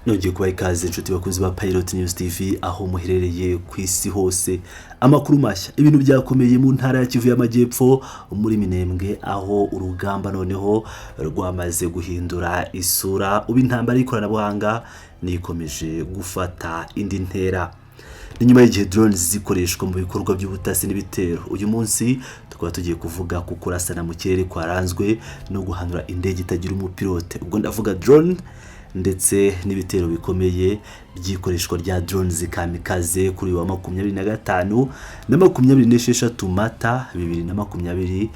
Nongeye kubaha ikaze, inshuti bakunzi ba Pilot News TV, aho muherereye ku isi hose. Amakuru mashya: ibintu byakomeye mu ntara ya Kivu y'Amajyepfo, muri Minembwe, aho urugamba noneho rwamaze guhindura isura. Ubu intambara y'ikoranabuhanga nikomeje gufata indi ntera. Ni nyuma y'igihe drones zikoreshwa mu bikorwa by'ubutasi n'ibitero. Uyu munsi tukaba tugiye kuvuga ku kurasana mu kirere kwaranzwe no guhanura indege itagira umupilote, ubwo ndavuga drone, ndetse n'ibitero bikomeye by'ikoreshwa rya drones kamikaze kuri uyu wa 25 na 26 Mata 2026.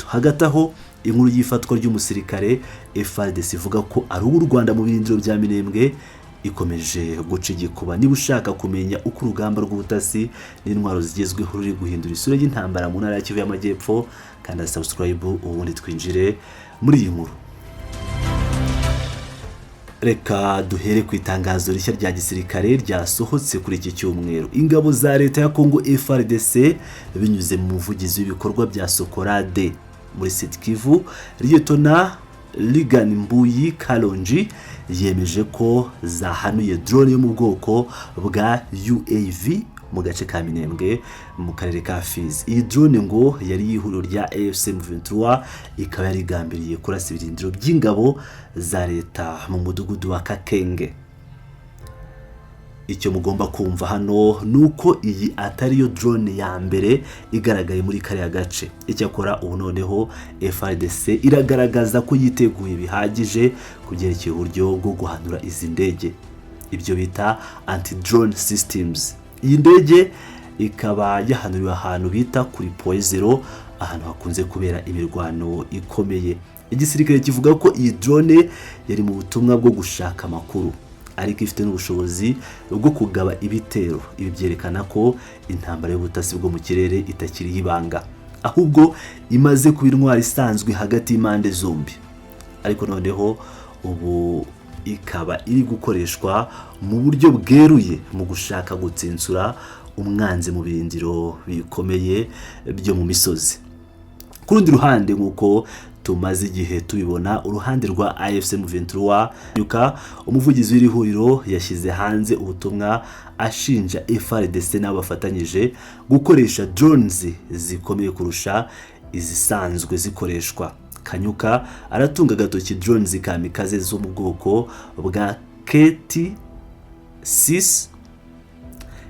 Hagati aho, inkuru y'ifatwa ry'umusirikare FARDC ivuga ko ari uw'u Rwanda mu birindiro bya Minembwe ikomeje guca igikuba. Niba ushaka kumenya uko urugamba rw'ubutasi n'intwaro zigezweho ruri guhindura isura y'intambara mu ntara ya Kivu y'Amajyepfo, kanda subscribe, ubundi twinjire muri iyi nkuru. Reka duhere ku itangazo rishya rya gisirikare ryasohotse kuri iki cyumweru. Ingabo za leta ya Congo FARDC, binyuze mu muvugizi w'ibikorwa bya Sokola 2 muri Sud Kivu, Liyetona Reagan Mbuyi Kalonji, yemeje ko zahanuye drone yo mu bwoko bwa UAV mu gace ka Minembwe, mu karere ka Fizi. Iyi drone ngo yari y'ihuriro rya AFC M23, ikaba yari igambiriye kurasa ibirindiro by'ingabo za leta mu mudugudu wa Kakenge. Icyo mugomba kumva hano ni uko iyi atari yo drone ya mbere igaragaye muri kariya gace. Icyakora ubu noneho FARDC iragaragaza ko yiteguye bihagije ku byerekeye uburyo bwo guhanura izi ndege, ibyo bita anti drone systems. Iyi ndege ikaba yahanuriwe ahantu bita kuri Point Zéro, ahantu hakunze kubera imirwano ikomeye. Igisirikare kivuga ko iyi drone yari mu butumwa bwo gushaka amakuru, ariko ifite n'ubushobozi bwo kugaba ibitero. Ibi byerekana ko intambara y'ubutasi bwo mu kirere itakiri ibanga, ahubwo imaze kuba intwaro isanzwe hagati y'impande zombi, ariko noneho ubu ikaba iri gukoreshwa mu buryo bweruye mu gushaka gutsinsura umwanzi mu birindiro bikomeye byo mu misozi. Ku rundi ruhande, nk'uko tumaze igihe tubibona, uruhande rwa AFC M23 yuka, umuvugizi w'iri huriro, yashyize hanze ubutumwa ashinja FARDC n'abo bafatanyije gukoresha drones zikomeye kurusha izisanzwe zikoreshwa. Kanyuka aratunga agatoki drones kamikaze zo mu bwoko bwa KT6.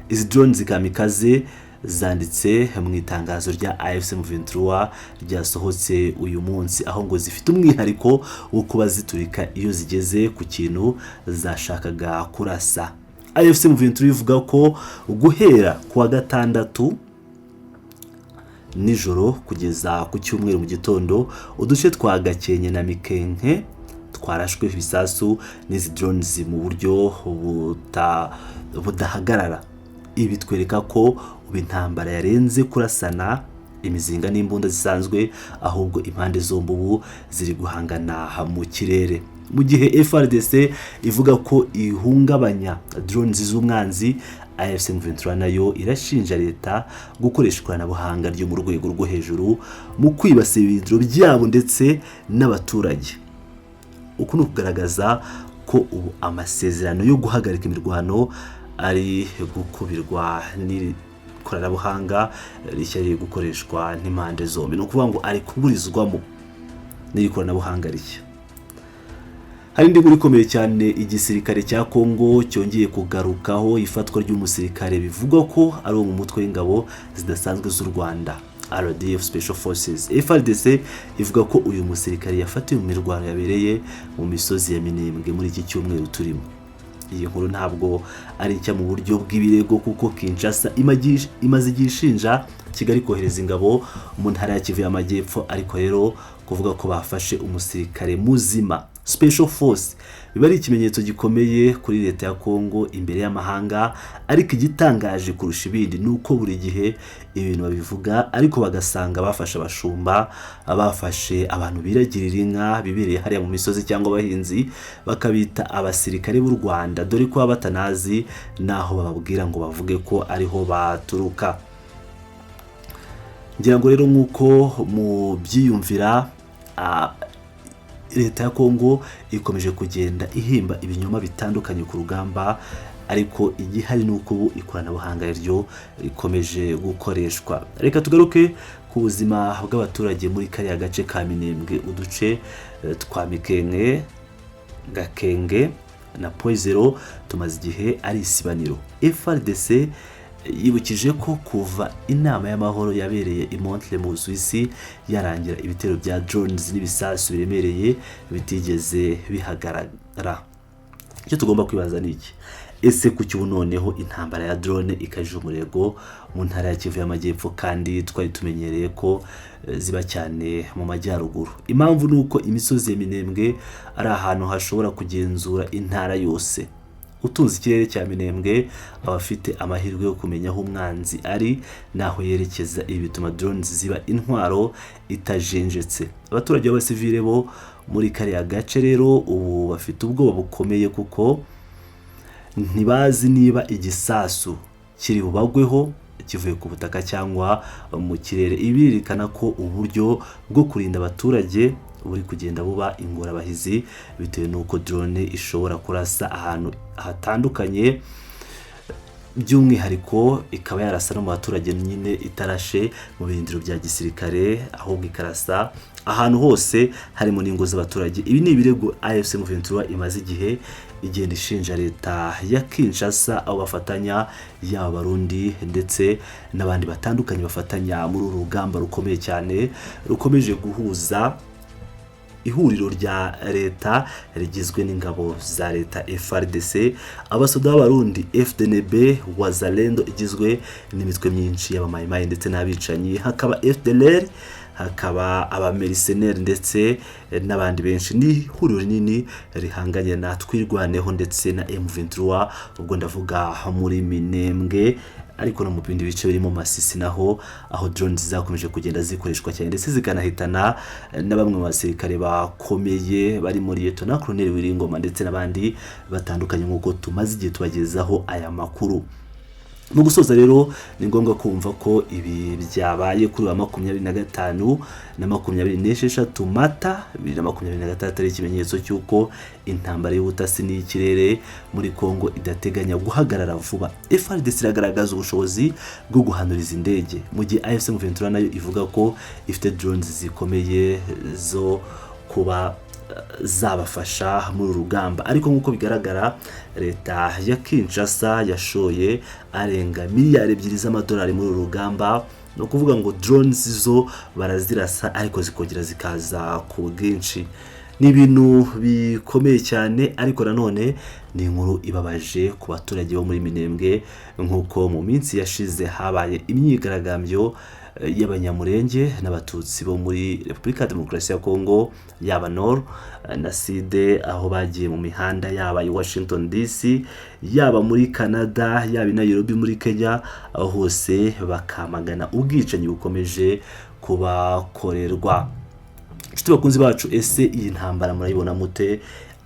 Izi drones kamikaze zanditse mu itangazo rya AFC M23 ryasohotse uyu munsi, aho ngo zifite umwihariko wo kuba ziturika iyo zigeze ku kintu zashakaga kurasa. AFC M23 ivuga ko guhera ku wa gatandatu nijoro kugeza ku cyumweru mu gitondo, uduce twa Gakenke na Mikenke twarashwe ibisasu n'izi drones mu buryo budahagarara. Ibi bitwereka ko ubu intambara yarenze kurasana imizinga n'imbunda zisanzwe, ahubwo impande zombi ubu ziri guhangana mu kirere. Mu gihe FARDC ivuga ko ihungabanya drones z'umwanzi, AFC M23 nayo irashinja leta gukoresha ikoranabuhanga ryo mu rwego rwo hejuru mu kwibasira ibirindiro byabo ndetse n'abaturage. Uku ni ukugaragaza ko ubu amasezerano yo guhagarika imirwano ari gukubirwa n'iri koranabuhanga rishya riri gukoreshwa n'impande zombi. Ni ukuvuga ngo ari kuburizwamo n'iri koranabuhanga rishya. Hari indi nkuru ikomeye cyane: igisirikare cya Kongo cyongeye kugarukaho ifatwa ry'umusirikare bivugwa ko ari uwo mu mutwe w'ingabo zidasanzwe z'u Rwanda, RDF Special Forces. FARDC ivuga ko uyu musirikare yafatiwe mu mirwano yabereye mu misozi ya Minembwe muri iki cyumweru turimo. Iyi nkuru ntabwo ari nshya mu buryo bw'ibirego, kuko Kinshasa imaze igihe ishinja Kigali kohereza ingabo mu ntara ya Kivu y'Amajyepfo. Ariko rero kuvuga ko bafashe umusirikare muzima, Special Force, biba ari ikimenyetso gikomeye kuri leta ya Kongo imbere y'amahanga. Ariko igitangaje kurusha ibindi ni uko buri gihe ibintu babivuga, ariko bagasanga bafashe abashumba, bafashe abantu biragirira inka bibereye hariya mu misozi cyangwa abahinzi, bakabita abasirikare b'u Rwanda, dore ko baba batanazi n'aho bababwira ngo bavuge ko ariho baturuka. Ngira ngo rero nk'uko mubyiyumvira, Leta ya Kongo ikomeje kugenda ihimba ibinyoma bitandukanye ku rugamba, ariko igihari ni uko ubu ikoranabuhanga ryo rikomeje gukoreshwa. Reka tugaruke ku buzima bw'abaturage muri kariya gace ka Minembwe, uduce twa Mikenke, Gakenge na Point Zéro tumaze igihe ari isibaniro. FARDC yibukije ko kuva inama y'amahoro yabereye i Montreux mu Busuwisi yarangira, ibitero bya drones n'ibisasu biremereye bitigeze bihagarara. Icyo tugomba kwibaza ni iki: ese kuki ubu noneho intambara ya drone ikajije umurego mu ntara ya Kivu y'Amajyepfo, kandi twari tumenyereye ko ziba cyane mu majyaruguru? Impamvu ni uko imisozi ya Minembwe ari ahantu hashobora kugenzura intara yose. Utunze ikirere cya Minembwe aba afite amahirwe yo kumenya aho umwanzi ari n'aho yerekeza. Ibi bituma drones ziba intwaro itajenjetse. Abaturage b'abasivile bo muri kariya gace rero ubu bafite ubwoba bukomeye, kuko ntibazi niba igisasu kiri bubagweho kivuye ku butaka cyangwa mu kirere. Ibi birerekana ko uburyo bwo kurinda abaturage buri kugenda buba ingorabahizi, bitewe n'uko drone ishobora kurasa ahantu hatandukanye, by'umwihariko ikaba yarasa no mu baturage nyine, itarashe mu birindiro bya gisirikare, ahubwo ikarasa ahantu hose harimo n'ingo z'abaturage. Ibi ni ibirego AFC M23 imaze igihe igenda ishinja leta ya Kinshasa, aho bafatanya, yaba Abarundi ndetse n'abandi batandukanye bafatanya muri uru rugamba rukomeye cyane rukomeje guhuza ihuriro rya leta rigizwe n'ingabo za leta FARDC, abasoda b'Abarundi FDNB, Wazalendo igizwe n'imitwe myinshi y'abamayimayi ndetse n'abicanyi, hakaba FDLR, hakaba abamercenaires ndetse n'abandi benshi. Ni ihuriro rinini rihanganye na Twirwaneho ndetse na M23. Ubwo ndavuga muri Minembwe, ariko no mu bindi bice birimo Masisi naho, aho drones zakomeje kugenda zikoreshwa cyane, ndetse zikanahitana na bamwe mu basirikare bakomeye bari muri Lieutenant Colonel Wiringoma ndetse n'abandi batandukanye, nk'uko tumaze igihe tubagezaho aya makuru. Mu gusoza rero, ni ngombwa kumva ko ibi byabaye kuri wa 25 na 26 Mata 2026 ari ikimenyetso cy'uko intambara y'ubutasi n'iy'ikirere muri Congo idateganya guhagarara vuba. FARDC iragaragaza ubushobozi bwo guhanuriza indege, mu gihe AFC M23 nayo ivuga ko ifite drones zikomeye zo kuba zabafasha muri uru rugamba. Ariko nk'uko bigaragara, leta ya Kinshasa yashoye arenga miliyari 2 z'amadolari muri uru rugamba. Ni ukuvuga ngo drones zo barazirasa, ariko zikongera zikaza ku bwinshi. Ni ibintu bikomeye cyane, ariko nanone ni inkuru ibabaje ku baturage bo muri Minembwe, nk'uko mu minsi yashize habaye imyigaragambyo y'Abanyamurenge n'Abatutsi bo muri Repubulika ya Demokarasi ya Kongo, yaba Nord na Sud, aho bagiye mu mihanda, yaba i Washington DC, yaba muri Canada, yaba i Nairobi muri Kenya, aho hose bakamagana ubwicanyi bukomeje kubakorerwa. Inshuti bakunzi bacu, ese iyi ntambara murayibona mute?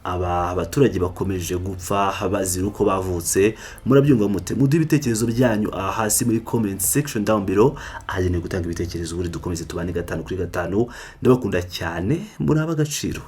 Aba baturage bakomeje gupfa bazira uko bavutse, murabyumva mute? Muduhe ibitekerezo byanyu aha hasi muri comment section down below, ahagenewe gutanga ibitekerezo. Ubundi dukomeze tubane gatanu kuri gatanu. Ndabakunda cyane, muri ab'agaciro.